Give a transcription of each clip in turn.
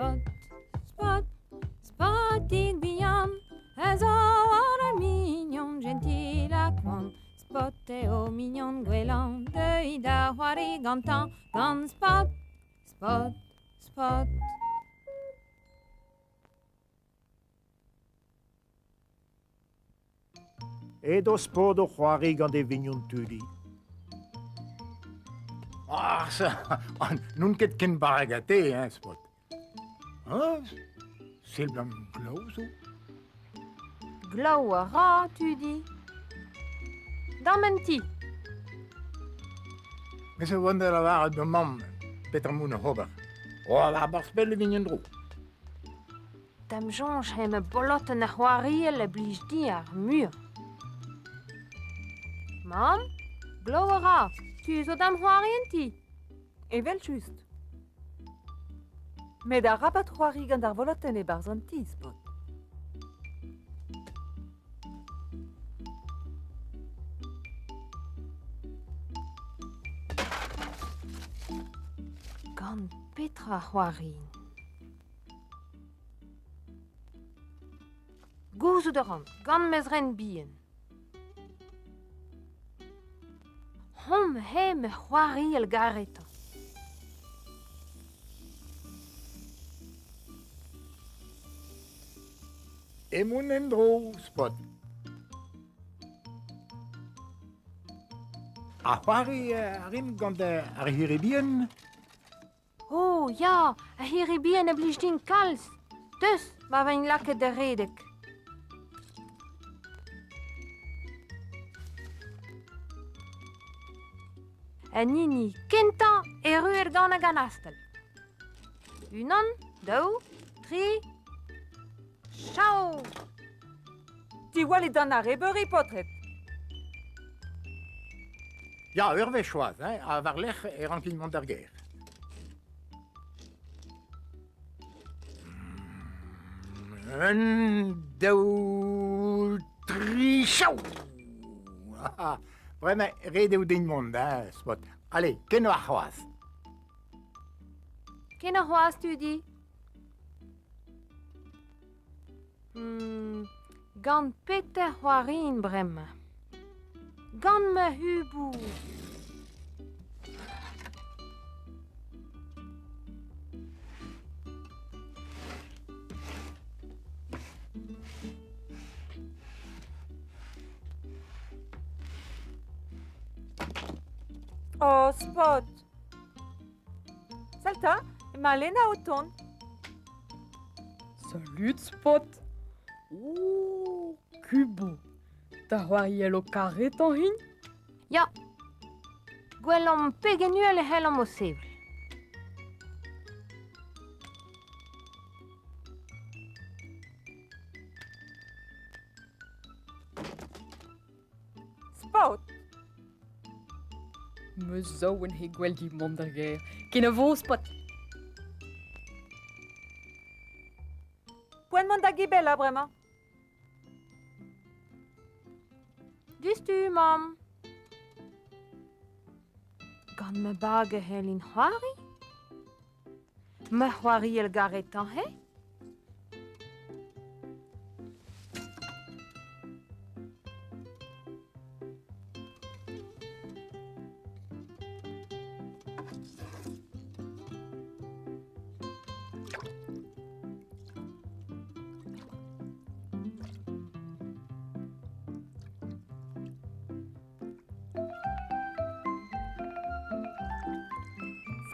Spot, Spot, Spotig bihan, a zo ur mignon gentil ha koant. Spot eo mignon gwellañ, deuit da c'hoari gantañ gant Spot, Spot, Spot. Edo Spot o c'hoari gant e vignon Tudi. Ah, ça, n'on ket ken barrek ha te, hein, Spot. Hein Seblant glav zo. Glav a ra, Tudi. Dam en ti. Me zo vont da lavaret d'ho mamm petra 'm oc'h ober. Oh, a-barzh pell e vin en-dro. Da'm soñj emañ bolotenn ar c'hoariell a blij din ar muiañ. Mamm, glav a ra. Tu zo da'm c'hoari en ti. Evel-just. Met arabat c'hoari gant ar volotenn e-barzh an ti, Spot. Gant petra c'hoarin? Gouzout a ran, gant ma zren bihan. Hom he ma c'hoariell garetañ. Emaon en-dro, Spot. Ha c'hoari a rin gant ar c'hirri bihan? Oh ya, ar c'hirri bihan a blij din kalz. Deus, ma vin lakaet da redek. An hini kentañ erruet gant ar ganastell. Unan, daou, tri, chao! Diwallit d'an arrebeuri, paotred! Ya, ur wech c'hoazh, hein, ha war-lerc'h e rankin mont d'ar gêr. Un, daou, tri, chao! Bremañ, ret eo din mont, hein, Spot. Allez, ken warc'hoazh. Ken c'hoazh, Tudi. Gant petra c'hoariin bremañ? Gant ma huboù. Oh, Spot! Sell 'ta, emañ Lena o tont. Salut Spot! Oh, Kubo! Da c'hoariell ho karetañ int? Ya. Gwellomp pegen uhel e c'hellomp o sevel. Spot! Me zo en he gwell dit mont d'ar gêr. Kenavo, Spot! Poent mont da gibellañ bremañ. Diouzhtu, mamm. Gant ma bag e c'hellin c'hoari? Ma c'hoariell garetañ eo?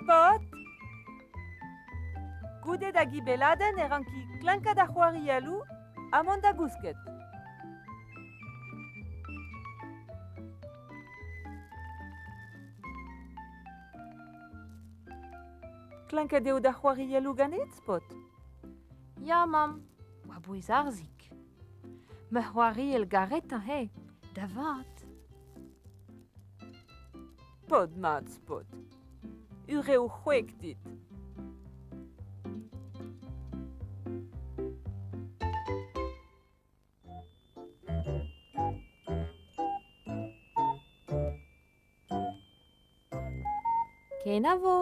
Spot! Goude da gibelladenn e ranki klenkañ da c'hoarielloù ha mont da gousket. Klenket eo da c'hoarielloù ganit, Spot? Ya, mamm, war-bouez arzhig. Ma c'hoariell garetañ eo, da vat. Paotr mat, Spot. Ureoù c'hwek dit. Kenavo!